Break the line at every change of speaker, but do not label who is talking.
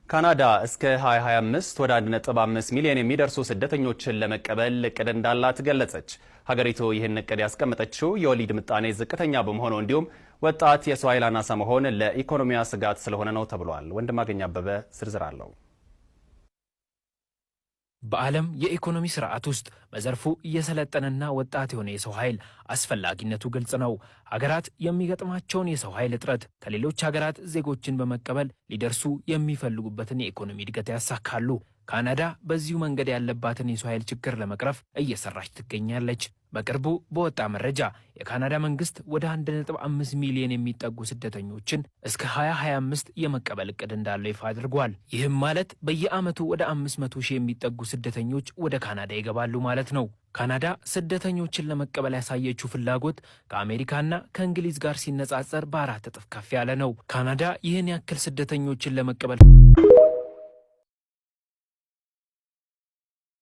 ካናዳ እስከ 2025 ወደ 1.5 ሚሊዮን የሚደርሱ ስደተኞችን ለመቀበል እቅድ እንዳላት ገለጸች። ሀገሪቱ ይህን እቅድ ያስቀመጠችው የወሊድ ምጣኔ ዝቅተኛ በመሆኑ እንዲሁም ወጣት የሰው ኃይል አናሳ መሆን ለኢኮኖሚዋ ስጋት ስለሆነ ነው ተብሏል። ወንድማገኝ አበበ ዝርዝር አለው።
በዓለም የኢኮኖሚ ስርዓት ውስጥ በዘርፉ እየሰለጠነና ወጣት የሆነ የሰው ኃይል አስፈላጊነቱ ግልጽ ነው። ሀገራት የሚገጥማቸውን የሰው ኃይል እጥረት ከሌሎች ሀገራት ዜጎችን በመቀበል ሊደርሱ የሚፈልጉበትን የኢኮኖሚ እድገት ያሳካሉ። ካናዳ በዚሁ መንገድ ያለባትን የሰው ኃይል ችግር ለመቅረፍ እየሰራች ትገኛለች። በቅርቡ በወጣ መረጃ የካናዳ መንግስት ወደ 1.5 ሚሊዮን የሚጠጉ ስደተኞችን እስከ 2025 የመቀበል እቅድ እንዳለው ይፋ አድርጓል። ይህም ማለት በየዓመቱ ወደ 500 ሺህ የሚጠጉ ስደተኞች ወደ ካናዳ ይገባሉ ማለት ነው። ካናዳ ስደተኞችን ለመቀበል ያሳየችው ፍላጎት ከአሜሪካና ከእንግሊዝ ጋር ሲነጻጸር በ4 እጥፍ ከፍ ያለ ነው። ካናዳ ይህን ያክል ስደተኞችን ለመቀበል